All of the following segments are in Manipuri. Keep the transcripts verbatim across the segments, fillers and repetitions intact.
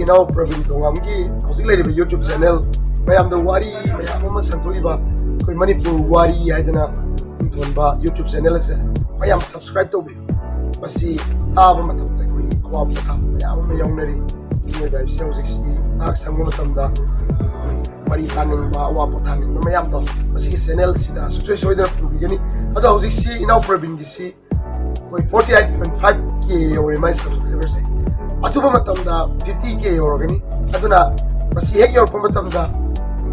ꯏꯅꯥꯎ ꯄ꯭ꯔꯕꯤꯟ ꯊꯣꯉꯥꯝꯒꯤ ꯍꯧꯖꯤꯛ ꯂꯩꯔꯤꯕ YouTube channel, ꯃꯌꯥꯝꯗ ꯋꯥꯔꯤ ꯃꯌꯥꯝ ꯑꯃ ꯁꯟꯗꯣꯛꯏꯕ ꯑꯩꯈꯣꯏ ꯃꯅꯤꯄꯨꯔ ꯋꯥꯔꯤ ꯍꯥꯏꯗꯅ ꯃꯤꯡꯊꯣꯟꯕ YouTube channel ꯑꯁꯦ ꯃꯌꯥꯝ subscribe ꯇꯧꯕꯤꯌꯨ꯫ ꯃꯁꯤ ꯇꯥꯕ ꯃꯇꯝꯗ ꯑꯩꯈꯣꯏ ꯑꯋꯥ ꯄꯣꯊꯥꯕ ꯃꯌꯥꯝ ꯑꯃ ꯌꯥꯎꯅꯔꯤ꯫ ꯃꯤꯑꯣꯏꯕ ꯍꯥꯏꯕꯁꯤ ꯍꯧꯖꯤꯛꯁꯤ ꯉꯥꯏꯍꯥꯛ ꯁꯪꯕ ꯃꯇꯝꯗ ꯑꯩꯈꯣꯏ ꯋꯥꯔꯤ ꯇꯥꯅꯤꯡꯕ, ꯑꯋꯥ ꯄꯣꯊꯥꯅꯤꯡꯕ ꯃꯌꯥꯝꯗꯣ ꯃꯁꯤꯒꯤ channel ꯁꯤꯗ ꯁꯨꯡꯁꯣꯏ ꯁꯣꯏꯗꯅ ꯐꯪꯕꯤꯒꯅꯤ꯫ ꯑꯗꯣ ꯍꯧꯖꯤꯛꯁꯤ ꯏꯅꯥꯎ ꯄ꯭ꯔꯕꯤꯟꯒꯤꯁꯤ ꯑꯩꯈꯣꯏ forty eight point five K ꯌꯧꯔꯦ ꯃꯥꯏ subscriber ꯁꯦ꯫ ꯑꯊꯨꯕ ꯃꯇꯝꯗ fifty K ꯌꯧꯔꯒꯅꯤ꯫ ꯑꯗꯨꯅ ꯃꯁꯤ ꯍꯦꯛ ꯌꯧꯔꯛꯄ ꯃꯇꯝꯗ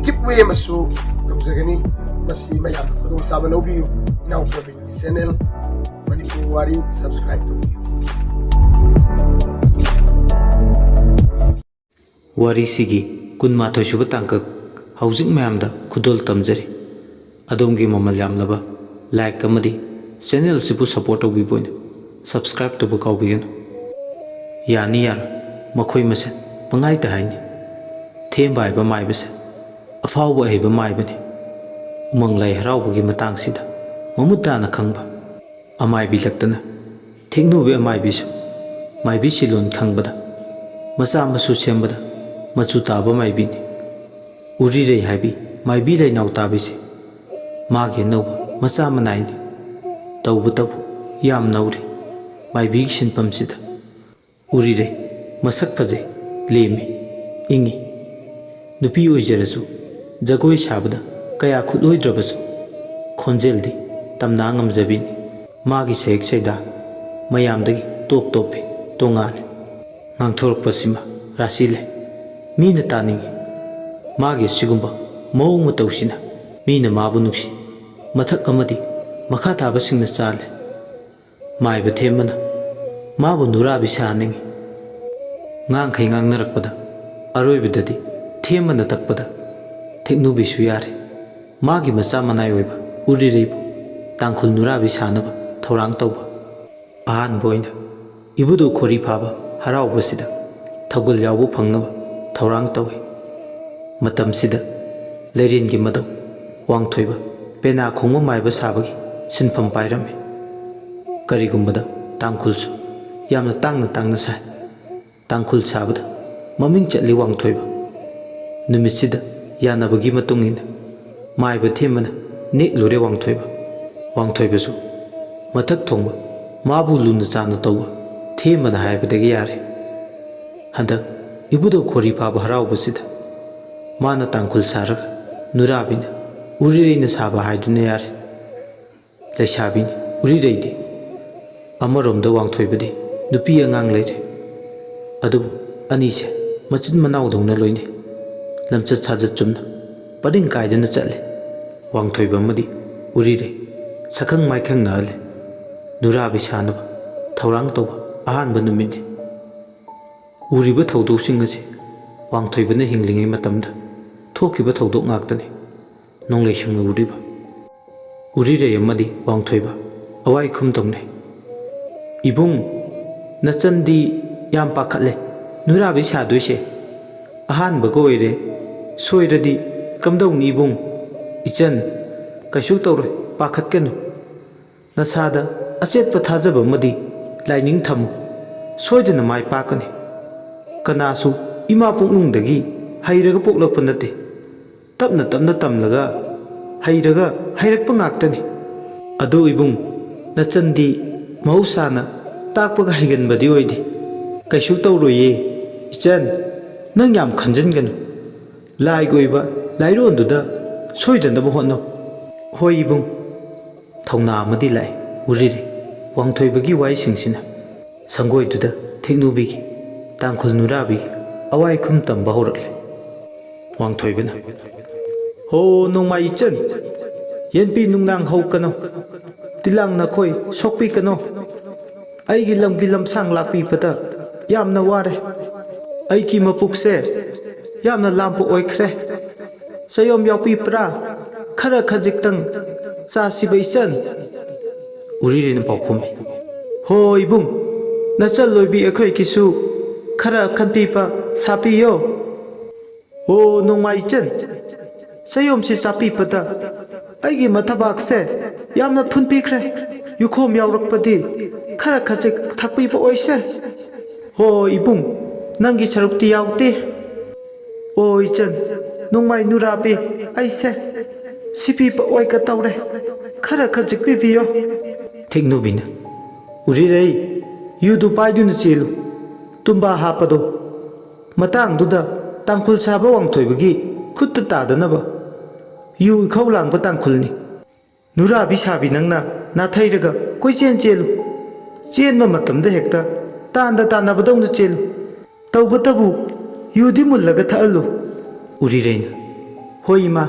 giveaway ꯑꯃꯁꯨ ꯇꯧꯖꯒꯅꯤ꯫ ꯃꯁꯤ ꯃꯌꯥꯝꯅ ꯈꯨꯗꯣꯡꯆꯥꯕ ꯂꯧꯕꯤꯌꯨ꯫ ꯏꯅꯥꯎ ꯄ꯭ꯔꯕꯤꯟꯒꯤ channel ꯃꯅꯤꯄꯨꯔ ꯋꯥꯔꯤ subscribe ꯇꯧꯕꯤꯌꯨ꯫ ꯋꯥꯔꯤꯁꯤꯒꯤ ꯀꯨꯟꯃꯥꯊꯣꯏ ꯁꯨꯕ ꯇꯥꯡꯀꯛ ꯍꯧꯖꯤꯛ ꯃꯌꯥꯝꯗ ꯈꯨꯗꯣꯜ ꯇꯝꯖꯔꯤ꯫ ꯑꯗꯣꯝꯒꯤ ꯃꯃꯜ ꯌꯥꯝꯂꯕ like ꯑꯃꯗꯤ channel ꯑꯁꯤꯕꯨ support ꯇꯧꯕꯤꯕ ꯑꯣꯏꯅ subscribe ꯇꯧꯕ ꯀꯥꯎꯕꯤꯒꯅꯨ꯫ ꯌꯥꯅꯤ ꯌꯥꯔꯣꯏ, ꯃꯈꯣꯏ ꯃꯁꯦꯟ ꯄꯪꯍꯥꯏꯇ ꯍꯥꯏꯅꯤ꯫ ꯊꯦꯝꯕ ꯍꯥꯏꯕ ꯃꯥꯏꯕꯁꯦ ꯑꯐꯥꯎꯕ ꯑꯍꯩꯕ ꯃꯥꯏꯕꯅꯤ꯫ ꯎꯃꯪ ꯂꯥꯏ ꯍꯔꯥꯎꯕꯒꯤ ꯃꯇꯥꯡꯁꯤꯗ ꯃꯃꯨꯠ ꯇꯥꯅ ꯈꯪꯕ ꯑꯃꯥꯏꯕꯤ ꯂꯛꯇꯅ ꯊꯦꯛꯅꯨꯕꯤ ꯑꯃꯥꯏꯕꯤꯁꯨ ꯃꯥꯏꯕꯤ ꯁꯤꯂꯣꯟ ꯈꯪꯕꯗ ꯃꯆꯥ ꯃꯁꯨ ꯁꯦꯝꯕꯗ ꯃꯆꯨ ꯇꯥꯕ ꯃꯥꯏꯕꯤꯅꯤ꯫ ꯎꯔꯤꯔꯩ ꯍꯥꯏꯕꯤ ꯃꯥꯏꯕꯤ ꯂꯩꯅꯥꯎ ꯇꯥꯕꯤꯁꯦ ꯃꯥꯒꯤ ꯑꯅꯧꯕ ꯃꯆꯥ ꯃꯅꯥꯏꯅꯤ꯫ ꯇꯧꯕꯇꯕꯨ ꯌꯥꯝ ꯅꯧꯔꯤ ꯃꯥꯏꯕꯤꯒꯤ ꯁꯤꯟꯐꯝꯁꯤꯗ꯫ ꯎꯔꯤꯔꯩ ꯃꯁꯛ ꯐꯖꯩ, ꯂꯦꯝꯃꯤ, ꯏꯪꯉꯤ꯫ ꯅꯨꯄꯤ ꯑꯣꯏꯖꯔꯁꯨ ꯖꯒꯣꯏ ꯁꯥꯕꯗ ꯀꯌꯥ ꯈꯨꯠꯂꯣꯏꯗ꯭ꯔꯕꯁꯨ ꯈꯣꯟꯖꯦꯜꯗꯤ ꯇꯝꯅ ꯉꯝꯖꯕꯤꯅꯤ꯫ ꯃꯥꯒꯤ ꯁꯌꯦꯛ ꯁꯩꯗꯥ ꯃꯌꯥꯝꯗꯒꯤ ꯇꯣꯞ ꯇꯣꯞꯄꯤ, ꯇꯣꯉꯥꯜꯂꯤ꯫ ꯉꯥꯡꯊꯣꯔꯛꯄꯁꯤꯃ ꯔꯥꯁꯤ ꯂꯩ, ꯃꯤꯅ ꯇꯥꯅꯤꯡꯏ꯫ ꯃꯥꯒꯤ ꯑꯁꯤꯒꯨꯝꯕ ꯃꯑꯣꯡ ꯃꯇꯧꯁꯤꯅ ꯃꯤꯅ ꯃꯥꯕꯨ ꯅꯨꯡꯁꯤ, ꯃꯊꯛ ꯑꯃꯗꯤ ꯃꯈꯥ ꯊꯥꯕꯁꯤꯡꯅ ꯆꯥꯜꯂꯤ꯫ ꯃꯥꯏꯕ ꯊꯦꯝꯕꯅ ꯃꯥꯕꯨ ꯅꯨꯔꯥꯕꯤ ꯁꯥꯍꯟꯅꯤꯡꯏ꯫ ꯉꯥꯡꯈꯩ ꯉꯥꯡꯅꯔꯛꯄꯗ ꯑꯔꯣꯏꯕꯗꯗꯤ ꯊꯦꯝꯕꯅ ꯇꯛꯄꯗ ꯊꯦꯛꯅꯨꯕꯤꯁꯨ ꯌꯥꯔꯦ꯫ ꯃꯥꯒꯤ ꯃꯆꯥ ꯃꯅꯥꯏ ꯑꯣꯏꯕ ꯎꯔꯤꯔꯩꯕꯨ ꯇꯥꯡꯈꯨꯜ ꯅꯨꯔꯥꯕꯤ ꯁꯥꯅꯕ ꯊꯧꯔꯥꯡ ꯇꯧꯕ꯫ ꯑꯍꯥꯟꯕ ꯑꯣꯏꯅ ꯏꯕꯨꯙꯧ ꯈꯣꯔꯤ ꯐꯥꯕ ꯍꯔꯥꯎꯕꯁꯤꯗ ꯊꯧꯒꯜ ꯌꯥꯎꯕ ꯐꯪꯅꯕ ꯊꯧꯔꯥꯡ ꯇꯧꯏ꯫ ꯃꯇꯝꯁꯤꯗ ꯂꯩꯔꯦꯟꯒꯤ ꯃꯇꯧ ꯋꯥꯡꯊꯣꯏꯕ ꯄꯦꯅꯥ ꯈꯣꯡꯕ ꯃꯥꯏꯕ ꯁꯥꯕꯒꯤ ꯁꯤꯟꯐꯝ ꯄꯥꯏꯔꯝꯃꯤ꯫ ꯀꯔꯤꯒꯨꯝꯕꯗ ꯇꯥꯡꯈꯨꯜꯁꯨ ꯌꯥꯝꯅ ꯇꯥꯡꯅ ꯇꯥꯡꯅ ꯁꯥꯏ꯫ ꯇꯥꯡꯈꯨꯜ ꯁꯥꯕꯗ ꯃꯃꯤꯡ ꯆꯠꯂꯤ ꯋꯥꯡꯊꯣꯏꯕ꯫ ꯅꯨꯃꯤꯠꯁꯤꯗ ꯌꯥꯅꯕꯒꯤ ꯃꯇꯨꯡ ꯏꯟꯅ ꯃꯥꯏꯕ ꯊꯦꯝꯕꯅ ꯅꯦꯛꯂꯨꯔꯦ ꯋꯥꯡꯊꯣꯏꯕ꯫ ꯋꯥꯡꯊꯣꯏꯕꯁꯨ ꯃꯊꯛ ꯊꯣꯡꯕ ꯃꯥꯕꯨ ꯂꯨꯅ ꯆꯥꯅ ꯇꯧꯕ ꯊꯦꯝꯕꯅ ꯍꯥꯏꯕꯗꯒꯤ ꯌꯥꯔꯦ꯫ ꯍꯟꯗꯛ ꯏꯕꯨꯙꯧ ꯈꯣꯔꯤ ꯐꯥꯕ ꯍꯔꯥꯎꯕꯁꯤꯗ ꯃꯥꯅ ꯇꯥꯡꯈꯨꯜ ꯁꯥꯔꯒ ꯅꯨꯔꯥꯕꯤꯅ ꯎꯔꯤꯔꯩꯅ ꯁꯥꯕ ꯍꯥꯏꯗꯨꯅ ꯌꯥꯔꯦ꯫ ꯂꯩꯁꯥꯕꯤꯅꯤ ꯎꯔꯤꯔꯩꯗꯤ꯫ ꯑꯃꯔꯣꯝꯗ ꯋꯥꯡꯊꯣꯏꯕꯗꯤ ꯅꯨꯄꯤ ꯑꯉꯥꯡ ꯂꯩꯔꯦ꯫ ꯑꯗꯨꯕꯨ ꯑꯅꯤꯁꯦ ꯃꯆꯤꯟ ꯃꯅꯥꯎꯗꯧꯅ ꯂꯣꯏꯅꯩ꯫ ꯂꯝꯆꯠ ꯁꯥꯖꯠ ꯆꯨꯝꯅ ꯄꯔꯤꯡ ꯀꯥꯏꯗꯅ ꯆꯠꯂꯦ꯫ ꯋꯥꯡꯊꯣꯏꯕ ꯑꯃꯗꯤ ꯎꯔꯤꯔꯩ ꯁꯛꯈꯪ ꯃꯥꯏꯈꯪ ꯅꯥꯍꯜꯂꯦ꯫ ꯅꯨꯔꯥꯕꯤ ꯁꯥꯅꯕ ꯊꯧꯔꯥꯡ ꯇꯧꯕ ꯑꯍꯥꯟꯕ ꯅꯨꯃꯤꯠꯅꯤ꯫ ꯎꯔꯤꯕ ꯊꯧꯗꯣꯛꯁꯤꯡ ꯑꯁꯤ ꯋꯥꯡꯊꯣꯏꯕꯅ ꯍꯤꯡꯂꯤꯉꯩ ꯃꯇꯝꯗ ꯊꯣꯛꯈꯤꯕ ꯊꯧꯗꯣꯛ ꯉꯥꯛꯇꯅꯤ꯫ ꯅꯣꯡꯂꯩ ꯁꯪꯅ ꯎꯔꯤꯕ ꯎꯔꯤꯔꯩ ꯑꯃꯗꯤ ꯋꯥꯡꯊꯣꯏꯕ ꯑꯋꯥꯏ ꯈꯨꯝ ꯇꯧꯅꯩ꯫ "ꯏꯕꯨꯡ, ꯅꯆꯟꯗꯤ ꯌꯥꯝ ꯄꯥꯈꯠꯂꯦ꯫ ꯅꯨꯔꯥꯕꯤ ꯁꯥꯗꯣꯏꯁꯦ ꯑꯍꯥꯟꯕꯒ ꯑꯣꯏꯔꯦ꯫ ꯁꯣꯏꯔꯗꯤ ꯀꯝꯗꯧꯅꯤ ꯏꯕꯨꯡ?" "ꯏꯆꯟ, ꯀꯩꯁꯨ ꯇꯧꯔꯣꯏ, ꯄꯥꯈꯠꯀꯅꯨ꯫ ꯅꯁꯥꯗ ꯑꯆꯦꯠꯄ ꯊꯥꯖꯕ ꯑꯃꯗꯤ ꯂꯥꯏꯅꯤꯡ ꯊꯝꯃꯨ꯫ ꯁꯣꯏꯗꯅ ꯃꯥꯏ ꯄꯥꯛꯀꯅꯤ꯫ ꯀꯅꯥꯁꯨ ꯏꯃꯥ ꯄꯨꯛꯅꯨꯡꯗꯒꯤ ꯍꯩꯔꯒ ꯄꯣꯛꯂꯛꯄ ꯅꯠꯇꯦ꯫ ꯇꯞꯅ ꯇꯞꯅ ꯇꯝꯂꯒ ꯍꯩꯔꯒ ꯍꯩꯔꯛꯄ ꯉꯥꯛꯇꯅꯤ꯫ ꯑꯗꯨ ꯏꯕꯨꯡ, ꯅꯆꯟꯗꯤ ꯃꯍꯧꯁꯥꯅ ꯇꯥꯛꯄꯒ ꯍꯩꯒꯟꯕꯗꯤ ꯑꯣꯏꯗꯦ꯫ ꯀꯩꯁꯨ ꯇꯧꯔꯣꯏꯌꯦ ꯏꯆꯟ, ꯅꯪ ꯌꯥꯝ ꯈꯟꯖꯤꯟꯒꯅꯨ꯫ ꯂꯥꯏꯒꯤ ꯑꯣꯏꯕ ꯂꯥꯏꯔꯣꯟꯗꯨꯗ ꯁꯣꯏꯗꯅꯕ ꯍꯣꯠꯅꯧ꯫" "ꯍꯣꯏ ꯏꯕꯨꯡ꯫" ꯊꯧꯅꯥ ꯑꯃꯗꯤ ꯂꯥꯛꯏ ꯎꯔꯤꯔꯩ ꯋꯥꯡꯊꯣꯏꯕꯒꯤ ꯋꯥꯍꯩꯁꯤꯡꯁꯤꯅ ꯁꯪꯒꯣꯏꯗꯨꯗ ꯊꯦꯛꯅꯨꯕꯤꯒꯤ, ꯇꯥꯡꯈꯨꯜ ꯅꯨꯔꯥꯕꯤꯒꯤ ꯑꯋꯥꯏ ꯈꯨꯝ ꯇꯝꯕ ꯍꯧꯔꯛꯂꯦ꯫ ꯋꯥꯡꯊꯣꯏꯕꯅ, "ꯍꯣ ꯅꯣꯡꯃꯥꯏ ꯏꯆꯟ, ꯌꯦꯟꯕꯤ ꯅꯨꯡꯅꯥꯡ ꯍꯧ ꯀꯅꯣ, ꯇꯤꯂꯥꯡ ꯅꯈꯣꯏ ꯁꯣꯛꯄꯤ ꯀꯅꯣ꯫ ꯑꯩꯒꯤ ꯂꯝꯒꯤ ꯂꯝꯁꯥꯡ ꯂꯥꯛꯄꯤꯕꯗ ꯌꯥꯝꯅ ꯋꯥꯔꯦ꯫ ꯑꯩꯒꯤ ꯃꯄꯨꯛꯁꯦ ꯌꯥꯝꯅ ꯂꯥꯝꯕ ꯑꯣꯏꯈ꯭ꯔꯦ꯫ ꯆꯌꯣꯝ ꯌꯥꯎꯕꯤꯕ꯭ꯔꯥ? ꯈꯔ ꯈꯖꯤꯛꯇꯪ ꯆꯥꯁꯤꯕ ꯏꯆꯟ?" ꯎꯔꯤꯔꯩꯅ ꯄꯥꯎꯈꯨꯝꯃꯤ, "ꯍꯣ ꯏꯕꯨꯡ, ꯅꯆꯜ ꯑꯣꯏꯕꯤ ꯑꯩꯈꯣꯏꯒꯤꯁꯨ ꯈꯔ ꯈꯟꯕꯤꯕ ꯁꯥꯕꯤꯌꯣ꯫" "ꯍꯣ ꯅꯣꯡꯃꯥꯏ ꯏꯆꯟ, ꯆꯌꯣꯝꯁꯤ ꯆꯥꯕꯤꯕꯗ ꯑꯩꯒꯤ ꯃꯊꯕꯥꯛꯁꯦ ꯌꯥꯝꯅ ꯐꯨꯟꯕꯤꯈ꯭ꯔꯦ꯫ ꯌꯨꯈꯣꯝ ꯌꯥꯎꯔꯛꯄꯗꯤ ꯈꯔ ꯈꯖꯤꯛ ꯊꯥꯛꯄꯤꯕ ꯑꯣꯏꯁꯦ꯫" "ꯍꯣ ꯏꯕꯨꯡ, ꯅꯪꯒꯤ ꯁꯔꯨꯛꯇꯤ ꯌꯥꯎꯗꯦ꯫ ꯑꯣ ꯏꯆꯟ, ꯅꯣꯡꯃꯥꯏ ꯅꯨꯔꯥꯕꯤ, ꯑꯩꯁꯦ ꯁꯤꯕꯤ ꯄꯛꯑꯣꯏꯒ ꯇꯧꯔꯦ꯫ ꯈꯔ ꯈꯖꯤꯛ ꯄꯤꯕꯤꯌꯣ꯫ ꯊꯦꯛꯅꯨꯕꯤꯅ, "ꯎꯔꯤꯔꯩ, ꯌꯨꯗꯨ ꯄꯥꯏꯗꯨꯅ ꯆꯦꯜꯂꯨ꯫ ꯇꯨꯝꯕꯥ ꯍꯥꯞꯄꯗꯣ ꯃꯇꯥꯡꯗꯨꯗ ꯇꯥꯡꯈꯨꯜ ꯁꯥꯕ ꯋꯥꯡꯊꯣꯏꯕꯒꯤ ꯈꯨꯠꯇ ꯇꯥꯗꯅꯕ ꯌꯨ ꯏꯈꯧ ꯂꯥꯡꯕ ꯇꯥꯡꯈꯨꯜꯅꯤ꯫ ꯅꯨꯔꯥꯕꯤ ꯁꯥꯕꯤ ꯅꯪꯅ ꯅꯥꯊꯩꯔꯒ ꯀꯣꯏꯆꯦꯟ ꯆꯦꯜꯂꯨ꯫ ꯆꯦꯟꯕ ꯃꯇꯝꯗ ꯍꯦꯛꯇ ꯇꯥꯟꯗ ꯇꯥꯟꯅꯕꯗꯧꯅ ꯆꯦꯜꯂꯨ꯫ ꯇꯧꯕꯇꯕꯨ ꯌꯨꯗꯤ ꯃꯨꯜꯂꯒ ꯊꯛꯍꯜꯂꯨ꯫" ꯎꯔꯤꯔꯩꯅ, "ꯍꯣꯏ ꯏꯃꯥ,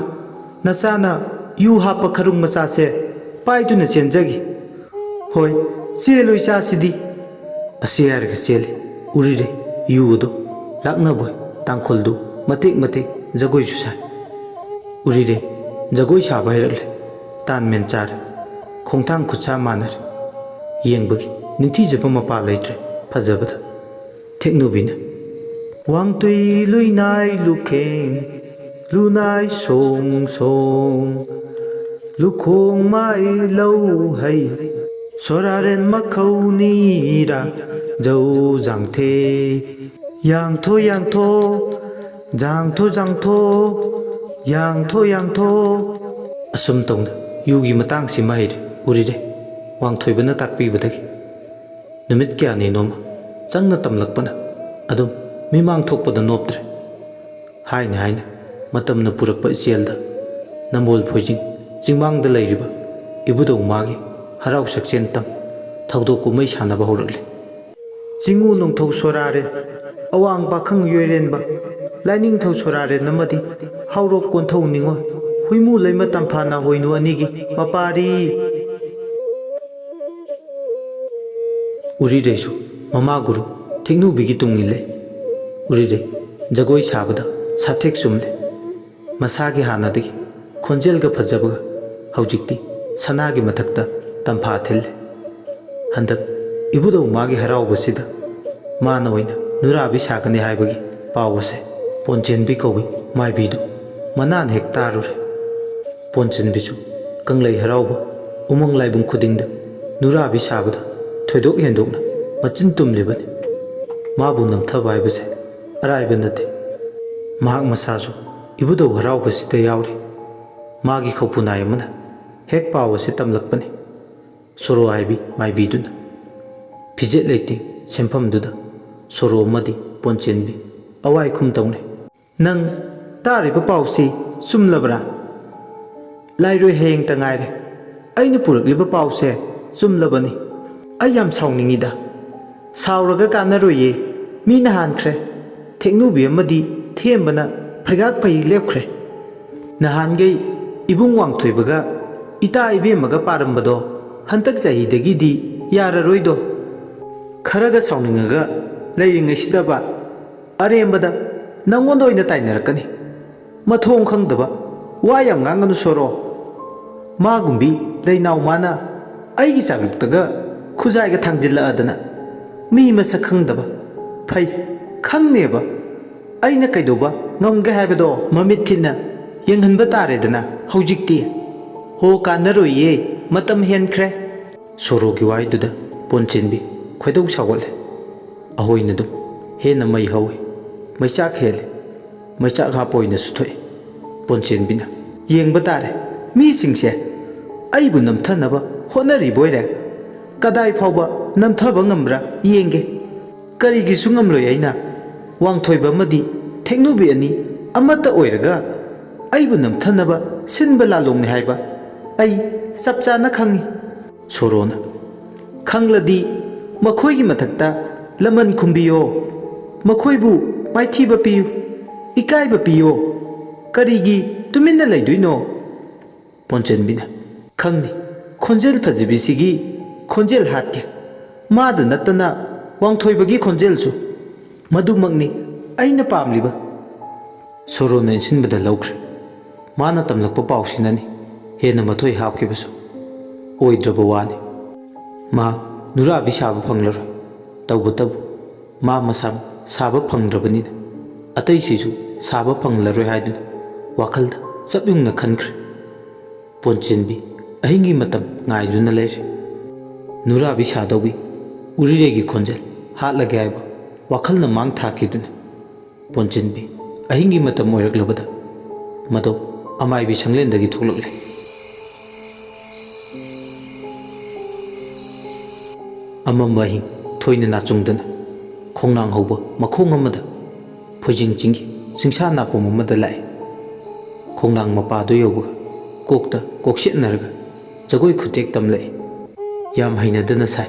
ꯅꯆꯥꯅ ꯌꯨ ꯍꯥꯞꯄ ꯈꯔꯨꯡ ꯃꯆꯥꯁꯦ ꯄꯥꯏꯗꯨꯅ ꯆꯦꯟꯖꯒꯦ꯫ ꯍꯣꯏ, ꯆꯦꯜꯂꯨ ꯏꯆꯥꯁꯤꯗꯤ꯫" ꯑꯁꯤ ꯍꯥꯏꯔꯒ ꯆꯦꯜꯂꯤ꯫ ꯎꯔꯤꯔꯩ ꯌꯨ ꯑꯗꯨ ꯂꯥꯛꯅꯕꯣꯏ ꯇꯥꯡꯈꯨꯜꯗꯨ ꯃꯇꯦꯛ ꯃꯇꯦꯛ ꯖꯒꯣꯏꯁꯨ ꯁꯥꯏ꯫ ꯎꯔꯤꯔꯩ ꯖꯒꯣꯏ ꯁꯥꯕ ꯍꯩꯔꯛꯂꯦ꯫ ꯇꯥꯟ ꯃꯦꯟ ꯆꯥꯔꯦ꯫ ꯈꯣꯡꯊꯥꯡ ꯈꯨꯠꯁꯥ ꯃꯥꯟꯅꯔꯦ꯫ ꯌꯦꯡꯕꯒꯤ ꯅꯤꯡꯊꯤꯖꯕ ꯃꯄꯥ ꯂꯩꯇ꯭ꯔꯦ ꯐꯖꯕꯗ꯫ ꯊꯦꯛꯅꯨꯕꯤꯅ, "ꯋꯥꯡꯇꯨꯏ ꯂꯨꯏꯅꯥꯏ ꯂꯨꯈꯦꯡ, ꯂꯨꯅꯥꯏ ꯁꯣꯡ ꯁꯣꯡ, ꯂꯨꯈꯣꯡ ꯃꯥꯏ ꯂꯧ ꯍꯩ, ꯁꯣꯔꯥꯔꯦꯟ ꯃꯈꯧꯅꯤꯔꯥ, ꯖꯧ ꯖꯥꯡꯊꯦ, ꯌꯥꯡꯊꯣ ꯌꯥꯡꯊꯣ, ꯖꯥꯡꯊꯣ ꯖꯥꯡꯊꯣ, ꯌꯥꯡꯊꯣ ꯌꯥꯡꯊꯣ꯫" ꯑꯁꯨꯝ ꯇꯧꯅ ꯌꯨꯒꯤ ꯃꯇꯥꯡꯁꯤꯃ ꯍꯩꯔꯦ ꯎꯔꯤꯔꯩ ꯋꯥꯡꯊꯣꯏꯕꯅ ꯇꯥꯛꯄꯤꯕꯗꯒꯤ꯫ ꯅꯨꯃꯤꯠ ꯀꯌꯥꯅꯤꯅꯣꯃ ꯆꯪꯅ ꯇꯝꯂꯛꯄꯅ ꯑꯗꯨꯝ ꯃꯤꯃꯥꯡ ꯊꯣꯛꯄꯗ ꯅꯣꯞꯇ꯭ꯔꯦ꯫ ꯍꯥꯏꯅ ꯍꯥꯏꯅ ꯃꯇꯝꯅ ꯄꯨꯔꯛꯄ ꯏꯆꯦꯜꯗ ꯅꯝꯕꯣꯜ ꯐꯣꯏꯖꯤꯡ ꯆꯤꯡꯃꯥꯡꯗ ꯂꯩꯔꯤꯕ ꯏꯕꯨꯙꯧ ꯃꯥꯒꯤ ꯍꯔꯥꯎ ꯁꯛꯆꯦꯟ ꯇꯝ ꯊꯧꯗꯣꯛ ꯀꯨꯝꯍꯩ ꯁꯥꯟꯅꯕ ꯍꯧꯔꯛꯂꯦ꯫ ꯆꯤꯡꯉꯨ ꯅꯣꯡꯊꯧ ꯁꯣꯔꯥꯔꯦꯟ, ꯑꯋꯥꯡ ꯄꯥꯈꯪ ꯌꯣꯏꯔꯦꯟꯕ, ꯂꯥꯏꯅꯤꯡꯊꯧ ꯁꯣꯔꯥꯔꯦꯟ ꯑꯃꯗꯤ ꯍꯥꯎꯔꯣꯛ ꯀꯣꯟꯊꯧ ꯅꯤꯉꯣꯜ, ꯍꯨꯏꯃꯨ ꯂꯩꯃ ꯇꯝꯐꯥ ꯅꯥꯍꯣꯏꯅꯨ ꯑꯅꯤꯒꯤ ꯃꯄꯥꯔꯤ꯫ ꯎꯔꯤꯔꯩꯁꯨ ꯃꯃꯥ ꯒꯨꯔꯨ ꯊꯦꯛꯅꯨꯕꯤꯒꯤ ꯇꯨꯡ ꯏꯜꯂꯦ꯫ ꯎꯔꯤꯔꯩ ꯖꯒꯣꯏ ꯁꯥꯕꯗ ꯁꯥꯊꯦꯛ ꯆꯨꯝꯂꯦ꯫ ꯃꯁꯥꯒꯤ ꯍꯥꯟꯅꯗꯒꯤ ꯈꯣꯟꯖꯦꯜꯒ ꯐꯖꯕꯒ ꯍꯧꯖꯤꯛꯇꯤ ꯁꯅꯥꯒꯤ ꯃꯊꯛꯇ ꯇꯝꯐꯥ ꯊꯤꯜꯂꯦ꯫ ꯍꯟꯗꯛ ꯏꯕꯨꯙꯧ ꯃꯥꯒꯤ ꯍꯔꯥꯎꯕꯁꯤꯗ ꯃꯥꯅ ꯑꯣꯏꯅ ꯅꯨꯔꯥꯕꯤ ꯁꯥꯒꯅꯤ ꯍꯥꯏꯕꯒꯤ ꯄꯥꯎ ꯑꯁꯦ ꯄꯣꯟꯆꯦꯟꯕꯤ ꯀꯧꯏ ꯃꯥꯏꯕꯤꯗꯨ ꯃꯅꯥꯅ ꯍꯦꯛ ꯇꯥꯔꯨꯔꯦ꯫ ꯄꯣꯟꯆꯦꯟꯕꯤꯁꯨ ꯀꯪꯂꯩ ꯍꯔꯥꯎꯕ ꯎꯃꯪ ꯂꯥꯏꯕꯨꯡ ꯈꯨꯗꯤꯡꯗ ꯅꯨꯔꯥꯕꯤ ꯁꯥꯕꯗ ꯊꯣꯏꯗꯣꯛ ꯍꯦꯟꯗꯣꯛꯅ ꯃꯆꯤꯟ ꯇꯨꯝꯂꯤꯕꯅꯤ꯫ ꯃꯥꯕꯨ ꯅꯝꯊꯕ ꯍꯥꯏꯕꯁꯦ ꯑꯔꯥꯏꯕ ꯅꯠꯇꯦ꯫ ꯃꯍꯥꯛ ꯃꯁꯥꯁꯨ ꯏꯕꯨꯙꯧ ꯍꯔꯥꯎꯕꯁꯤꯗ ꯌꯥꯎꯔꯤ꯫ ꯃꯥꯒꯤ ꯈꯧꯄꯨꯅꯥꯏ ꯑꯃꯅ ꯍꯦꯛ ꯄꯥꯎ ꯑꯁꯤ ꯇꯝꯂꯛꯄꯅꯤ꯫ ꯁꯣꯔꯣ ꯍꯥꯏꯕꯤ ꯃꯥꯏꯕꯤꯗꯨꯅ ꯐꯤꯖꯦꯠ ꯂꯩꯇꯦꯡ ꯁꯦꯝꯐꯝꯗꯨꯗ ꯁꯣꯔꯣ ꯑꯃꯗꯤ ꯄꯣꯟꯆꯦꯟꯕꯤ ꯑꯋꯥꯏ ꯈꯨꯝ ꯇꯧꯅꯩ꯫ "ꯅꯪ ꯇꯥꯔꯤꯕ ꯄꯥꯎꯁꯤ ꯆꯨꯝꯂꯕ꯭ꯔꯥ?" "ꯂꯥꯏꯔꯣꯏ ꯍꯌꯦꯡꯇ ꯉꯥꯏꯔꯦ꯫ ꯑꯩꯅ ꯄꯨꯔꯛꯂꯤꯕ ꯄꯥꯎꯁꯦ ꯆꯨꯝꯂꯕꯅꯤ꯫ ꯑꯩ ꯌꯥꯝ ꯁꯥꯎꯅꯤꯡꯉꯤꯗ꯫ ꯁꯥꯎꯔꯒ ꯀꯥꯟꯅꯔꯣꯏꯌꯦ꯫ ꯃꯤꯅ ꯍꯥꯟꯈ꯭ꯔꯦ꯫ ꯊꯦꯛꯅꯨꯕꯤ ꯑꯃꯗꯤ ꯊꯦꯝꯕꯅ ꯐꯩꯒꯥꯛ ꯐꯩ ꯂꯦꯞꯈ꯭ꯔꯦ꯫ ꯅꯍꯥꯟꯈꯩ ꯏꯕꯨꯡ ꯋꯥꯡꯊꯣꯏꯕꯒ ꯏꯇꯥ ꯏꯕꯦꯝꯃꯒ ꯄꯥꯔꯝꯕꯗꯣ ꯍꯟꯗꯛ ꯆꯍꯤꯗꯒꯤꯗꯤ ꯌꯥꯔꯔꯣꯏꯗꯣ꯫ ꯈꯔꯒ ꯁꯥꯎꯅꯤꯡꯉꯒ ꯂꯩꯔꯤꯉꯩꯁꯤꯗꯕ ꯑꯔꯦꯝꯕꯗ ꯅꯪꯉꯣꯟꯗ ꯑꯣꯏꯅ ꯇꯥꯏꯅꯔꯛꯀꯅꯤ꯫ ꯃꯊꯣꯡ ꯈꯪꯗꯕ ꯋꯥ ꯌꯥꯝ ꯉꯥꯡꯒꯅꯨ ꯁꯣꯔꯣ꯫ ꯃꯥꯒꯨꯝꯕꯤ ꯂꯩꯅꯥꯎ ꯃꯥꯅ ꯑꯩꯒꯤ ꯆꯥꯛꯂꯨꯛꯇꯒ ꯈꯨꯖꯥꯏꯒ ꯊꯥꯡꯖꯤꯜꯂꯛꯑꯗꯅ꯫ ꯃꯤ ꯃꯁꯛ ꯈꯪꯗꯕ꯫ ꯐꯩ, ꯈꯪꯅꯦꯕ꯫ ꯑꯩꯅ ꯀꯩꯗꯧꯕ ꯉꯝꯒꯦ ꯍꯥꯏꯕꯗꯣ ꯃꯃꯤꯠ ꯊꯤꯟꯅ ꯌꯦꯡꯍꯟꯕ ꯇꯥꯔꯦꯗꯅ ꯍꯧꯖꯤꯛꯇꯤ꯫ ꯍꯣ, ꯀꯥꯟꯅꯔꯣꯏꯌꯦ, ꯃꯇꯝ ꯍꯦꯟꯈ꯭ꯔꯦ꯫" ꯁꯣꯔꯣꯒꯤ ꯋꯥꯍꯩꯗꯨꯗ ꯄꯣꯟꯆꯦꯟꯕꯤ ꯈꯣꯏꯗꯧ ꯁꯥꯎꯒꯠꯂꯦ꯫ ꯑꯍꯣꯏꯅ ꯑꯗꯨꯝ ꯍꯦꯟꯅ ꯃꯩ ꯍꯧꯏ꯫ ꯃꯩꯆꯥꯛ ꯍꯦꯜꯂꯤ꯫ ꯃꯩꯆꯥꯛ ꯍꯥꯞꯄ ꯑꯣꯏꯅꯁꯨ ꯊꯣꯛꯏ꯫ ꯄꯣꯟꯆꯦꯟꯕꯤꯅ, "ꯌꯦꯡꯕ ꯇꯥꯔꯦ, ꯃꯤꯁꯤꯡꯁꯦ ꯑꯩꯕꯨ ꯅꯝꯊꯅꯕ ꯍꯣꯠꯅꯔꯤꯕꯣꯏꯔꯦ꯫ ꯀꯗꯥꯏ ꯐꯥꯎꯕ ꯅꯝꯊꯕ ꯉꯝꯕ꯭ꯔꯥ ꯌꯦꯡꯒꯦ꯫ ꯀꯔꯤꯒꯤꯁꯨ ꯉꯝꯂꯣꯏ ꯑꯩꯅ꯫ ꯋꯥꯡꯊꯣꯏꯕ ꯑꯃꯗꯤ ꯊꯦꯛꯅꯨꯕꯤ ꯑꯅꯤ ꯑꯃꯠꯇ ꯑꯣꯏꯔꯒ ꯑꯩꯕꯨ ꯅꯝꯊꯅꯕ ꯁꯤꯟꯕ ꯂꯥꯂꯣꯡꯅꯤ ꯍꯥꯏꯕ ꯑꯩ ꯆꯞ ꯆꯥꯅ ꯈꯪꯏ꯫" ꯁꯣꯔꯣꯅ, "ꯈꯪꯂꯗꯤ ꯃꯈꯣꯏꯒꯤ ꯃꯊꯛꯇ ꯂꯃꯟ ꯈꯨꯝꯕꯤꯌꯣ꯫ ꯃꯈꯣꯏꯕꯨ ꯃꯥꯏꯊꯤꯕ ꯄꯤꯌꯨ, ꯏꯀꯥꯏꯕ ꯄꯤꯌꯣ꯫ ꯀꯔꯤꯒꯤ ꯇꯨꯃꯤꯟꯅ ꯂꯩꯗꯣꯏꯅꯣ?" ꯄꯣꯟꯆꯦꯟꯕꯤꯅ, "ꯈꯪꯅꯤ, ꯈꯣꯟꯖꯦꯜ ꯐꯖꯕꯤꯁꯤꯒꯤ ꯈꯣꯟꯖꯦꯜ ꯍꯥꯠꯀꯦ꯫ ꯃꯥꯗ ꯅꯠꯇꯅ ꯋꯥꯡꯊꯣꯏꯕꯒꯤ ꯈꯣꯟꯖꯦꯜꯁꯨ꯫ ꯃꯗꯨꯃꯛꯅꯤ ꯑꯩꯅ ꯄꯥꯝꯂꯤꯕ꯫" ꯁꯣꯔꯣꯅ ꯏꯟꯁꯤꯟꯕꯗ ꯂꯧꯈ꯭ꯔꯦ꯫ ꯃꯥꯅ ꯇꯝꯂꯛꯄ ꯄꯥꯎꯁꯤꯅꯅꯤ ꯍꯦꯟꯅ ꯃꯊꯣꯏ ꯍꯥꯞꯈꯤꯕꯁꯨ꯫ ꯑꯣꯏꯗ꯭ꯔꯕ ꯋꯥꯅꯤ꯫ ꯃꯍꯥꯛ ꯅꯨꯔꯥꯕꯤ ꯁꯥꯕ ꯐꯪꯂꯔꯣꯏ꯫ ꯇꯧꯕꯇꯕꯨ ꯃꯥ ꯃꯁꯥ ꯁꯥꯕ ꯐꯪꯗ꯭ꯔꯕꯅꯤꯅ ꯑꯇꯩꯁꯤꯁꯨ ꯁꯥꯕ ꯐꯪꯂꯔꯣꯏ ꯍꯥꯏꯗꯨꯅ ꯋꯥꯈꯜꯗ ꯆꯞ ꯌꯨꯡꯅ ꯈꯟꯈ꯭ꯔꯦ꯫ ꯄꯣꯟꯆꯦꯟꯕꯤ ꯑꯍꯤꯡꯒꯤ ꯃꯇꯝ ꯉꯥꯏꯗꯨꯅ ꯂꯩꯔꯦ꯫ ꯅꯨꯔꯥꯕꯤ ꯁꯥꯗꯧꯕꯤ ꯎꯔꯤꯔꯩꯒꯤ ꯈꯣꯟꯖꯦꯜ ꯍꯥꯠꯂꯒꯦ ꯍꯥꯏꯕ ꯋꯥꯈꯜꯅ ꯃꯥꯡ ꯊꯥꯈꯤꯗꯨꯅ ꯄꯣꯟꯆꯤꯟꯕꯤ ꯑꯍꯤꯡꯒꯤ ꯃꯇꯝ ꯑꯣꯏꯔꯛꯂꯕꯗ ꯃꯗꯣ ꯑꯃꯥꯏꯕꯤ ꯁꯪꯂꯦꯟꯗꯒꯤ ꯊꯣꯛꯂꯛꯂꯦ꯫ ꯑꯃꯝꯕ ꯑꯍꯤꯡ ꯊꯣꯏꯅ ꯅꯥꯆꯨꯡꯗꯅ ꯈꯣꯡꯅꯥꯡ ꯍꯧꯕ ꯃꯈꯣꯡ ꯑꯃꯗ ꯐꯣꯏꯖꯤꯡ ꯆꯤꯡꯒꯤ ꯆꯤꯡꯁꯥ ꯅꯥꯄꯣꯝ ꯑꯃꯗ ꯂꯥꯛꯏ꯫ ꯈꯣꯡꯅꯥꯡ ꯃꯄꯥꯗꯨ ꯌꯧꯕꯒ ꯀꯣꯛꯇ ꯀꯣꯛꯁꯦꯠꯅꯔꯒ ꯖꯒꯣꯏ ꯈꯨꯊꯦꯛ ꯇꯝꯂꯛꯏ꯫ ꯌꯥꯝ ꯍꯩꯅꯗꯅ ꯁꯥꯏ꯫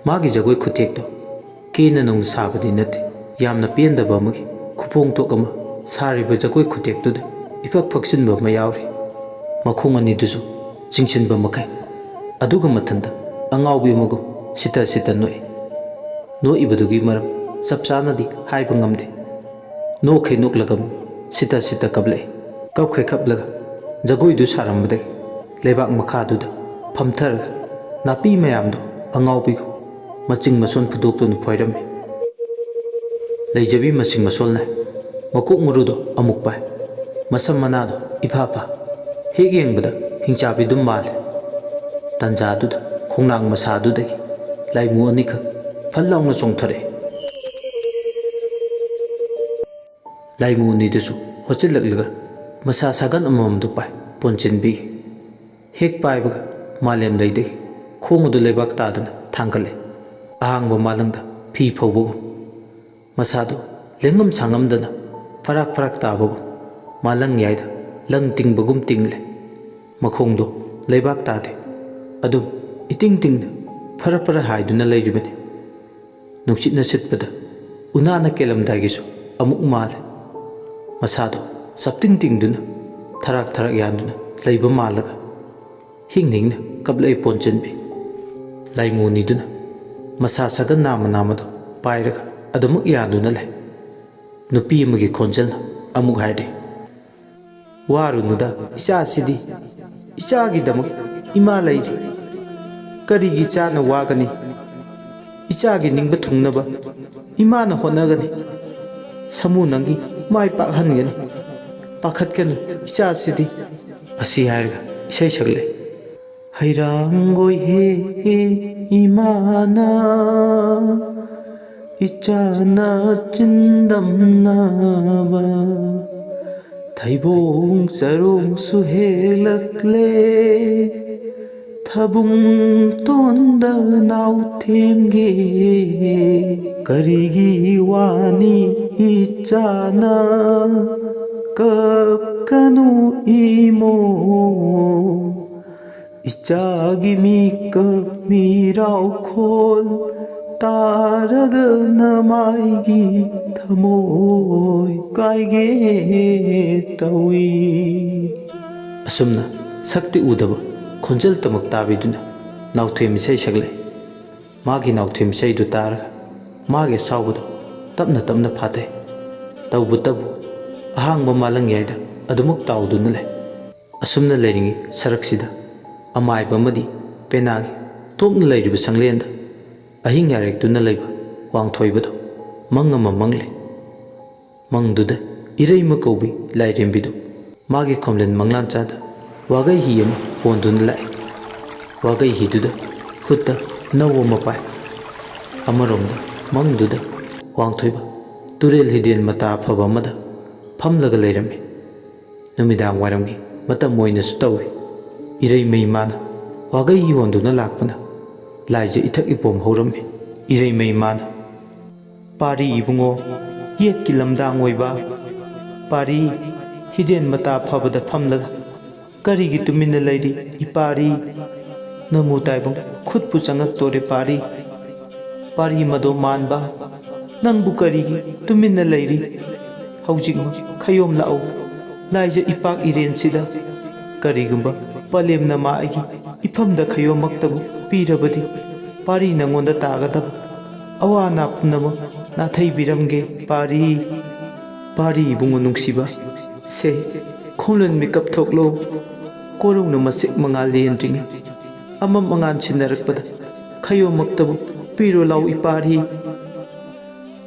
ꯃꯥꯒꯤ ꯖꯒꯣꯏ ꯈꯨꯊꯦꯛꯇꯣ ꯀꯦꯅ ꯅꯧꯅ ꯁꯥꯕꯗꯤ ꯅꯠꯇꯦ, ꯌꯥꯝꯅ ꯄꯦꯟꯗꯕ ꯑꯃꯒꯤ ꯈꯨꯐꯣꯡꯊꯣꯛ ꯑꯃ ꯁꯥꯔꯤꯕ ꯖꯒꯣꯏ ꯈꯨꯊꯦꯛꯇꯨꯗ ꯏꯐꯛ ꯐꯛꯆꯤꯟꯕ ꯑꯃ ꯌꯥꯎꯔꯤ꯫ ꯃꯈꯣꯡ ꯑꯅꯤꯗꯨꯁꯨ ꯆꯤꯡꯁꯤꯟꯕ ꯃꯈꯩ꯫ ꯑꯗꯨꯒ ꯃꯊꯟꯇ ꯑꯉꯥꯎꯕꯤ ꯑꯃꯒꯨꯝ ꯁꯤꯇ ꯁꯤꯇ ꯅꯣꯛꯏ꯫ ꯅꯣꯛꯏꯕꯗꯨꯒꯤ ꯃꯔꯝ ꯆꯞ ꯆꯥꯅꯗꯤ ꯍꯥꯏꯕ ꯉꯝꯗꯦ꯫ ꯅꯣꯛꯈꯩ ꯅꯣꯛꯂꯒ ꯑꯃꯨꯛ ꯁꯤꯇ ꯁꯤꯇ ꯀꯞꯂꯛꯏ꯫ ꯀꯞꯈꯩ ꯀꯞꯂꯒ ꯖꯒꯣꯏꯗꯨ ꯁꯥꯔꯝꯕꯗꯒꯤ ꯂꯩꯕꯥꯛ ꯃꯈꯥꯗꯨꯗ ꯐꯝꯊꯔꯒ ꯅꯥꯄꯤ ꯃꯌꯥꯝꯗꯨ ꯑꯉꯥꯎꯕꯤꯒꯨꯝ ꯃꯆꯤꯡ ꯃꯁꯣꯟ ꯐꯨꯗꯣꯛꯇꯨꯅ ꯐꯣꯏꯔꯝꯃꯤ꯫ ꯂꯩꯖꯕꯤ ꯃꯆꯤꯡ ꯃꯁꯣꯜꯅ ꯃꯀꯣꯛ ꯃꯔꯨꯗꯣ ꯑꯃꯨꯛ ꯄꯥꯏ, ꯃꯁꯝ ꯃꯅꯥꯗꯣ ꯏꯐꯥ ꯐꯥ꯫ ꯍꯦꯛ ꯌꯦꯡꯕꯗ ꯍꯤꯡꯆꯥꯕꯤꯗꯨꯝ ꯃꯥꯜꯂꯦ꯫ ꯇꯟꯖꯥꯗꯨꯗ ꯈꯣꯡꯅꯥꯡ ꯃꯁꯥꯗꯨꯗꯒꯤ ꯂꯥꯏꯃꯨ ꯑꯅꯤꯈꯛ ꯐꯜ ꯂꯥꯎꯅ ꯆꯣꯡꯊꯔꯛꯑꯦ꯫ ꯂꯥꯏꯃꯨ ꯑꯅꯤꯗꯨꯁꯨ ꯍꯣꯠꯆꯤꯜꯂꯛꯂꯒ ꯃꯁꯥ ꯁꯥꯒꯟ ꯑꯃꯃꯝꯗꯨ ꯄꯥꯏ ꯄꯣꯟꯆꯤꯟꯕꯤꯒꯤ꯫ ꯍꯦꯛ ꯄꯥꯏꯕꯒ ꯃꯥꯂꯦꯝ ꯂꯩꯗꯒꯤ ꯈꯣꯡ ꯑꯗꯨ ꯂꯩꯕꯥꯛ ꯇꯥꯗꯅ ꯊꯥꯡꯒꯠꯂꯦ꯫ ꯑꯍꯥꯡꯕ ꯃꯥꯂꯪꯗ ꯐꯤ ꯐꯧꯕꯒꯨꯝ꯫ ꯃꯁꯥꯗꯨ ꯂꯦꯡꯉꯝ ꯁꯥꯡꯉꯝꯗꯅ ꯐꯔꯥꯛ ꯐꯔꯥꯛ ꯇꯥꯕꯒꯨꯝ, ꯃꯥꯂꯪ ꯌꯥꯏꯗ ꯂꯪ ꯇꯤꯡꯕꯒꯨꯝ ꯇꯤꯡꯂꯦ꯫ ꯃꯈꯣꯡꯗꯣ ꯂꯩꯕꯥꯛ ꯇꯥꯗꯦ꯫ ꯑꯗꯨꯝ ꯏꯇꯤꯡ ꯇꯤꯡꯅ ꯐꯔ ꯐꯔ ꯍꯥꯏꯗꯨꯅ ꯂꯩꯔꯤꯕꯅꯤ꯫ ꯅꯨꯡꯁꯤꯠꯅ ꯁꯤꯠꯄꯗ ꯎꯅꯥꯅ ꯀꯦꯜꯂꯝꯗꯥꯏꯒꯤꯁꯨ ꯑꯃꯨꯛ ꯃꯥꯜꯂꯦ꯫ ꯃꯁꯥꯗꯣ ꯆꯞꯇꯤꯡ ꯇꯤꯡꯗꯨꯅ ꯊꯔꯥꯛ ꯊꯔꯥꯛ ꯌꯥꯟꯗꯨꯅ ꯂꯩꯕ ꯃꯥꯜꯂꯒ ꯍꯤꯡ ꯍꯤꯡꯅ ꯀꯞꯂꯛꯏ ꯄꯣꯟꯆꯤꯟꯕꯤ꯫ ꯂꯥꯏꯃꯨꯅꯤꯗꯨꯅ ꯃꯁꯥ ꯁꯥꯒꯟ ꯅꯥꯝꯃ ꯅꯥꯝꯃꯗꯣ ꯄꯥꯏꯔꯒ ꯑꯗꯨꯃꯛ ꯌꯥꯟꯗꯨꯅ ꯂꯩ꯫ ꯅꯨꯄꯤ ꯑꯃꯒꯤ ꯈꯣꯟꯖꯦꯜꯅ ꯑꯃꯨꯛ ꯍꯥꯏꯔꯛꯏ, "ꯋꯥꯔꯨꯅꯨꯗ ꯏꯆꯥꯁꯤꯗꯤ, ꯏꯆꯥꯒꯤꯗꯃꯛ ꯏꯃꯥ ꯂꯩꯔꯤ꯫ ꯀꯔꯤꯒꯤ ꯏꯆꯥꯅ ꯋꯥꯒꯅꯤ? ꯏꯆꯥꯒꯤ ꯅꯤꯡꯕ ꯊꯨꯡꯅꯕ ꯏꯃꯥꯅ ꯍꯣꯠꯅꯒꯅꯤ꯫ ꯁꯥꯃꯨ ꯅꯪꯒꯤ ꯃꯥꯏ ꯄꯥꯛꯍꯟꯒꯅꯤ꯫ ꯄꯥꯈꯠꯀꯅꯨ ꯏꯆꯥꯁꯤꯗꯤ"꯫ ꯑꯁꯤ ꯍꯥꯏꯔꯒ ꯏꯁꯩ ꯁꯛꯂꯛꯏ꯫ ꯍꯩꯔꯥꯡꯒꯣꯏ ꯍꯦ ꯏꯃꯥꯅ ꯏꯆꯥꯅ ꯆꯤꯟꯗꯝꯅꯕ ꯊꯩꯕꯣꯡ ꯆꯔꯣꯡꯁꯨ ꯍꯦꯛꯂꯛꯂꯦ꯫ ꯊꯕꯨꯡ ꯇꯣꯟꯗ ꯅꯥꯎꯊꯦꯝꯒꯦ꯫ ꯀꯔꯤꯒꯤ ꯋꯥꯅꯤ ꯏꯆꯥꯅ ꯀꯞꯀꯅꯨ ꯏꯃꯣ꯫ ꯏꯆꯥꯒꯤ ꯃꯤꯀꯞ ꯃꯤꯔꯥꯎꯈꯣꯜ ꯇꯥꯔꯒ ꯅꯃꯥꯏꯒꯤ ꯊꯃꯣꯏ ꯀꯥꯏꯒꯦ ꯇꯧꯏ꯫ ꯑꯁꯨꯝꯅ ꯁꯛꯇꯤ ꯎꯗꯕ ꯈꯣꯟꯖꯦꯜ ꯇꯃꯛ ꯇꯥꯕꯤꯗꯨꯅ ꯅꯥꯎꯊꯦꯝ ꯏꯁꯩ ꯁꯛꯂꯛꯏ꯫ ꯃꯥꯒꯤ ꯅꯥꯎꯊꯦꯝ ꯏꯁꯩꯗꯨ ꯇꯥꯔꯒ ꯃꯥꯒꯤ ꯑꯁꯥꯎꯕꯗꯨ ꯇꯞꯅ ꯇꯞꯅ ꯐꯥꯊꯩ꯫ ꯇꯧꯕꯇꯕꯨ ꯑꯍꯥꯡꯕ ꯃꯥꯂꯪꯌꯥꯏꯗ ꯑꯗꯨꯃꯛ ꯇꯥꯎꯗꯨꯅ ꯂꯩ꯫ ꯑꯁꯨꯝꯅ ꯂꯩꯔꯤꯉꯩ ꯁꯔꯛꯁꯤꯗ ꯑꯃꯥꯏꯕ ꯑꯃꯗꯤ ꯄꯦꯅꯥꯒꯤ ꯇꯣꯞꯅ ꯂꯩꯔꯤꯕ ꯁꯪꯂꯦꯟꯗ ꯑꯍꯤꯡ ꯌꯥꯔꯦꯛꯇꯨꯅ ꯂꯩꯕ ꯋꯥꯡꯊꯣꯏꯕꯗꯣ ꯃꯪ ꯑꯃ ꯃꯪꯂꯤ꯫ ꯃꯪꯗꯨꯗ ꯏꯔꯩꯃ ꯀꯧꯕꯤ ꯂꯥꯏꯔꯦꯝꯕꯤꯗꯨ ꯃꯥꯒꯤ ꯈꯣꯝꯂꯦꯟ ꯃꯪꯂꯥꯟꯆꯥꯗ ꯋꯥꯒꯩ ꯍꯤ ꯑꯃ ꯍꯣꯟꯗꯨꯅ ꯂꯥꯛꯏ꯫ ꯋꯥꯒꯩ ꯍꯤꯗꯨꯗ ꯈꯨꯠꯇ ꯅꯧ ꯑꯃ ꯄꯥꯏ꯫ ꯑꯃꯔꯣꯝꯗ ꯃꯪꯗꯨꯗ ꯋꯥꯡꯊꯣꯏꯕ ꯇꯨꯔꯦꯜ ꯍꯤꯗꯦꯟ ꯃꯇꯥ ꯑꯐꯕ ꯑꯃꯗ ꯐꯝꯂꯒ ꯂꯩꯔꯝꯃꯤ꯫ ꯅꯨꯃꯤꯗꯥꯡ ꯋꯥꯏꯔꯝꯒꯤ ꯃꯇꯝ ꯑꯣꯏꯅꯁꯨ ꯇꯧꯏ꯫ ꯏꯔꯩꯃ ꯏꯃꯥꯅ ꯋꯥꯒꯩ ꯍꯤ ꯍꯣꯟꯗꯨꯅ ꯂꯥꯛꯄꯅ ꯂꯥꯏꯖ ꯏꯊꯛ ꯏꯄꯣꯝ ꯍꯧꯔꯝꯃꯤ꯫ ꯏꯔꯩꯃ ꯏꯃꯥꯅ, "ꯄꯥꯔꯤ ꯏꯕꯨꯡꯉꯣ, ꯌꯦꯠꯀꯤ ꯂꯝꯗꯥꯡ ꯑꯣꯏꯕ ꯄꯥꯔꯤ, ꯍꯤꯗꯦꯟ ꯃꯇꯥ ꯐꯕꯗ ꯐꯝꯂꯒ ꯀꯔꯤꯒꯤ ꯇꯨꯃꯤꯟꯅ ꯂꯩꯔꯤ ꯏꯄꯥꯔꯤ? ꯅꯃꯨ ꯇꯥꯏꯕꯪ ꯈꯨꯠꯄꯨ ꯆꯪꯉꯛꯇꯣꯔꯦ ꯄꯥꯔꯤ꯫ ꯄꯥꯔꯤ ꯃꯗꯣ ꯃꯥꯟꯕ, ꯅꯪꯕꯨ ꯀꯔꯤꯒꯤ ꯇꯨꯃꯤꯟꯅ ꯂꯩꯔꯤ? ꯍꯧꯖꯤꯛꯃꯛ ꯈꯌꯣꯝ ꯂꯥꯛꯎ꯫ ꯂꯥꯏꯖ ꯏꯄꯥꯛ ꯏꯔꯦꯟꯁꯤꯗ ꯀꯔꯤꯒꯨꯝꯕ ꯄꯂꯦꯝꯅ ꯃꯥ ꯑꯩꯒꯤ ꯏꯐꯝꯗ ꯈꯌꯣꯝꯃꯛꯇꯕꯨ ꯄꯤꯔꯕꯗꯤ ꯄꯥꯔꯤ ꯅꯪꯉꯣꯟꯗ ꯇꯥꯒꯗꯕ ꯑꯋꯥ ꯑꯅꯥ ꯄꯨꯝꯅꯃꯛ ꯅꯥꯊꯩꯕꯤꯔꯝꯒꯦ ꯄꯥꯔꯤ꯫ ꯄꯥꯔꯤ ꯏꯕꯨꯡꯉꯣ ꯅꯨꯡꯁꯤꯕ, ꯁꯦ, ꯈꯣꯝꯂꯟ ꯃꯤꯀꯞ ꯊꯣꯛꯂꯣ꯫ ꯀꯣꯔꯧꯅ ꯃꯁꯦꯛ ꯃꯉꯥꯜ ꯂꯦꯟꯗ꯭ꯔꯤꯉꯩ ꯑꯃꯝ ꯑꯉꯥꯟ ꯁꯤꯟꯅꯔꯛꯄꯗ ꯈꯌꯣꯝꯃꯛꯇꯕꯨ ꯄꯤꯔꯣ ꯂꯥꯎ ꯏꯄꯥꯔꯤ꯫"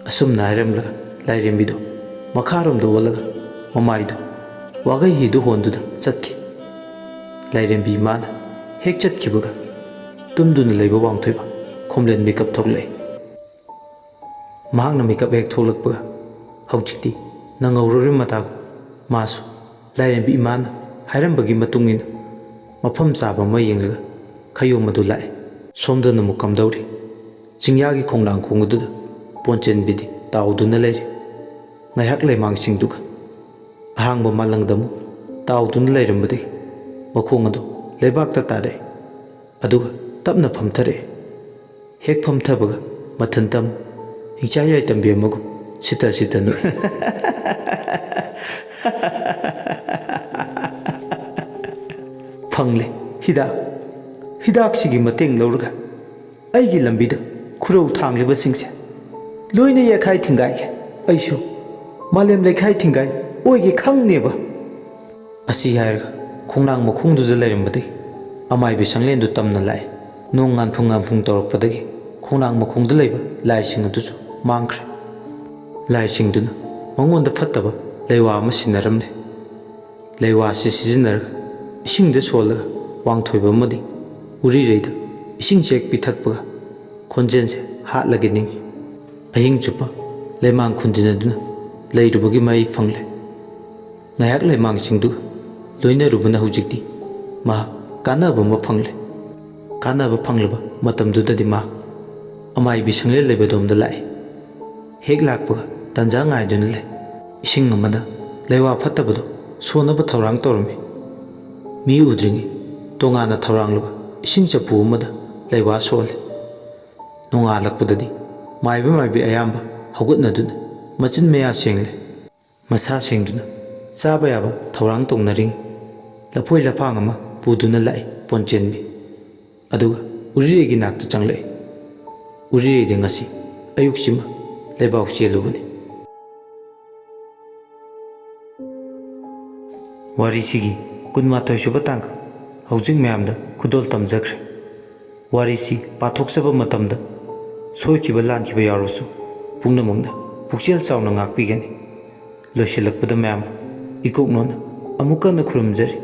ꯑꯁꯨꯝꯅ ꯍꯥꯏꯔꯝꯂꯒ ꯂꯥꯏꯔꯦꯝꯕꯤꯗꯨ ꯃꯈꯥꯔꯣꯝꯗ ꯑꯣꯜꯂꯒ ꯃꯃꯥꯏꯗꯨ ꯋꯥꯒꯩ ꯍꯤꯗꯨ ꯍꯣꯟꯗꯨꯅ ꯆꯠꯈꯤ꯫ ꯂꯥꯏꯔꯦꯝꯕꯤ ꯃꯥꯅ ꯍꯦꯛ ꯆꯠꯈꯤꯕꯒ ꯇꯨꯝꯗꯨꯅ ꯂꯩꯕ ꯋꯥꯡꯊꯣꯏꯕ ꯈꯣꯝꯂꯦꯟ ꯃꯤꯀꯞ ꯊꯣꯛꯂꯛꯏ꯫ ꯃꯍꯥꯛꯅ ꯃꯤꯀꯞ ꯍꯦꯛ ꯊꯣꯛꯂꯛꯄꯒ, ꯍꯧꯖꯤꯛꯇꯤ ꯅꯪꯍꯧꯔꯔꯣꯏ ꯃꯇꯥꯒꯨꯝ, ꯃꯥꯁꯨ ꯂꯥꯏꯔꯦꯝꯕꯤ ꯏꯃꯥꯅ ꯍꯥꯏꯔꯝꯕꯒꯤ ꯃꯇꯨꯡ ꯏꯟꯅ ꯃꯐꯝ ꯆꯥꯕ ꯑꯃ ꯌꯦꯡꯂꯒ ꯈꯌꯣꯝ ꯑꯗꯨ ꯂꯥꯛꯏ꯫ ꯁꯣꯝꯗꯅ ꯑꯃꯨꯛ ꯀꯝꯗꯧꯔꯤ? ꯆꯤꯡꯌꯥꯒꯤ ꯈꯣꯡꯅꯥꯡ ꯈꯣꯡ ꯑꯗꯨꯗ ꯄꯣꯟꯆꯦꯟꯕꯤꯗꯤ ꯇꯥꯎꯗꯨꯅ ꯂꯩꯔꯤ꯫ ꯉꯥꯏꯍꯥꯛ ꯂꯩꯃꯥꯡꯁꯤꯡꯗꯨꯒ ꯑꯍꯥꯡꯕ ꯃꯥꯂꯪꯗ ꯑꯃꯨꯛ ꯇꯥꯎꯗꯨꯅ ꯂꯩꯔꯝꯕꯗꯒꯤ ꯃꯈꯣꯡ ꯑꯗꯨ ꯂꯩꯕꯥꯛꯇ ꯇꯥꯔꯛꯏ꯫ ꯑꯗꯨꯒ ꯇꯞꯅ ꯐꯝꯊꯔꯛꯏ꯫ ꯍꯦꯛ ꯐꯝꯊꯕꯒ ꯃꯊꯟꯇ ꯑꯃꯨꯛ ꯍꯤꯡꯆꯥꯏ ꯌꯥꯏꯇꯝꯕꯤ ꯑꯃꯒꯨꯝ ꯁꯤꯠꯇ ꯁꯤꯠꯇ ꯅꯣꯛꯏ꯫ ꯐꯪꯂꯦ ꯍꯤꯗꯥꯛ꯫ ꯍꯤꯗꯥꯛꯁꯤꯒꯤ ꯃꯇꯦꯡ ꯂꯧꯔꯒ ꯑꯩꯒꯤ ꯂꯝꯕꯤꯗ ꯈꯨꯔꯧ ꯊꯥꯡꯂꯤꯕꯁꯤꯡꯁꯦ ꯂꯣꯏꯅ ꯌꯦꯛꯈꯥꯏ ꯊꯤꯡꯒꯥꯏꯒꯦ꯫ ꯑꯩꯁꯨ ꯃꯥꯂꯦꯝ ꯂꯩꯈꯥꯏ ꯊꯤꯡꯒꯥꯏ ꯑꯣꯏꯒꯦ ꯈꯪꯅꯦꯕ꯫ ꯑꯁꯤ ꯍꯥꯏꯔꯒ ꯈꯣꯡꯅꯥꯡ ꯃꯈꯣꯡꯗꯨꯗ ꯂꯩꯔꯝꯕꯗꯒꯤ ꯑꯃꯥꯏꯕꯤ ꯁꯪꯂꯦꯟꯗꯨ ꯇꯝꯅ ꯂꯥꯛꯏ꯫ ꯅꯣꯡ ꯉꯥꯟꯐꯨꯡ ꯉꯥꯟꯐꯨꯡ ꯇꯧꯔꯛꯄꯗꯒꯤ ꯈꯣꯡꯅꯥꯡ ꯃꯈꯣꯡꯗ ꯂꯩꯕ ꯂꯥꯏꯁꯤꯡ ꯑꯗꯨꯁꯨ ꯃꯥꯡꯈ꯭ꯔꯦ꯫ ꯂꯥꯏꯁꯤꯡꯗꯨꯅ ꯃꯉꯣꯟꯗ ꯐꯠꯇꯕ ꯂꯩꯋꯥ ꯑꯃ ꯁꯤꯟꯅꯔꯝꯂꯦ꯫ ꯂꯩꯋꯥꯁꯤ ꯁꯤꯖꯤꯟꯅꯔꯒ ꯏꯁꯤꯡꯗ ꯁꯣꯜꯂꯒ ꯋꯥꯡꯊꯣꯏꯕ ꯑꯃꯗꯤ ꯎꯔꯤꯔꯩꯗ ꯏꯁꯤꯡ ꯆꯦꯛ ꯄꯤꯊꯛꯄꯒ ꯈꯣꯟꯖꯦꯜꯁꯦ ꯍꯥꯠꯂꯒꯦ ꯅꯤꯡꯏ꯫ ꯑꯍꯤꯡ ꯆꯨꯞꯄ ꯂꯩꯃꯥꯡ ꯈꯨꯟꯖꯤꯟꯅꯗꯨꯅ ꯂꯩꯔꯨꯕꯒꯤ ꯃꯍꯩ ꯐꯪꯂꯦ꯫ ꯉꯥꯏꯍꯥꯛ ꯂꯩꯃꯥꯡꯁꯤꯡꯗꯨ ꯂꯣꯏꯅꯔꯨꯕꯅ ꯍꯧꯖꯤꯛꯇꯤ ꯃꯍꯥꯛ ꯀꯥꯟꯅꯕ ꯑꯃ ꯐꯪꯂꯦ꯫ ꯀꯥꯟꯅꯕ ꯐꯪꯂꯕ ꯃꯇꯝꯗꯨꯗꯗꯤ ꯃꯍꯥꯛ ꯑꯃꯥꯏꯕꯤ ꯁꯪꯂꯦꯟ ꯂꯩꯕꯗꯣꯝꯗ ꯂꯥꯛꯏ꯫ ꯍꯦꯛ ꯂꯥꯛꯄꯒ ꯇꯟꯖꯥ ꯉꯥꯏꯗꯨꯅ ꯂꯩ꯫ ꯏꯁꯤꯡ ꯑꯃꯗ ꯂꯩꯋꯥ ꯐꯠꯇꯕꯗꯨ ꯁꯣꯟꯅꯕ ꯊꯧꯔꯥꯡ ꯇꯧꯔꯝꯃꯤ꯫ ꯃꯤ ꯎꯗ꯭ꯔꯤꯉꯩ ꯇꯣꯉꯥꯟꯅ ꯊꯧꯔꯥꯡꯂꯕ ꯏꯁꯤꯡ ꯆꯐꯨ ꯑꯃꯗ ꯂꯩꯋꯥ ꯁꯣꯜꯂꯤ꯫ ꯅꯣꯡꯉꯥꯜꯂꯛꯄꯗꯗꯤ ꯃꯥꯏꯕ ꯃꯥꯏꯕꯤ ꯑꯌꯥꯝꯕ ꯍꯧꯒꯠꯅꯗꯨꯅ ꯃꯆꯤꯟ ꯃꯌꯥ ꯁꯦꯡꯂꯦ꯫ ꯃꯁꯥ ꯁꯦꯡꯗꯨꯅ ꯆꯥꯕ ꯌꯥꯕ ꯊꯧꯔꯥꯡ ꯇꯧꯅꯔꯤꯉꯩ ꯂꯐꯣꯏ ꯂꯐꯥꯡ ꯑꯃ ꯄꯨꯗꯨꯅ ꯂꯥꯛꯏ ꯄꯣꯟꯆꯦꯟꯕꯤ꯫ ꯑꯗꯨꯒ ꯎꯔꯤꯔꯩꯒꯤ ꯅꯥꯛꯇ ꯆꯪꯂꯛꯏ꯫ ꯎꯔꯤꯔꯩꯗ ꯉꯁꯤ ꯑꯌꯨꯛꯁꯤꯃ ꯂꯩꯕꯥꯛ ꯆꯦꯜꯂꯨꯕꯅꯤ꯫ ꯋꯥꯔꯤꯁꯤꯒꯤ ꯀꯨꯟꯃꯥꯊꯣꯏ ꯁꯨꯕ ꯇꯥꯡꯀꯛ ꯍꯧꯖꯤꯛ ꯃꯌꯥꯝꯗ ꯈꯨꯗꯣꯜ ꯇꯝꯖꯈ꯭ꯔꯦ꯫ ꯋꯥꯔꯤꯁꯤ ꯄꯥꯊꯣꯛꯆꯕ ꯃꯇꯝꯗ ꯁꯣꯏꯈꯤꯕ ꯂꯥꯟꯈꯤꯕ ꯌꯥꯎꯔꯁꯨ ꯄꯨꯝꯅꯃꯛꯅ ꯄꯨꯛꯆꯦꯜ ꯆꯥꯎꯅ ꯉꯥꯛꯄꯤꯒꯅꯤ꯫ ꯂꯣꯏꯁꯤꯜꯂꯛꯄꯗ ꯃꯌꯥꯝ ꯏꯀꯣꯛꯅꯣꯅ ꯑꯃꯨꯛꯀ ꯍꯟꯅ ꯈꯨꯔꯨꯝꯖꯔꯤ꯫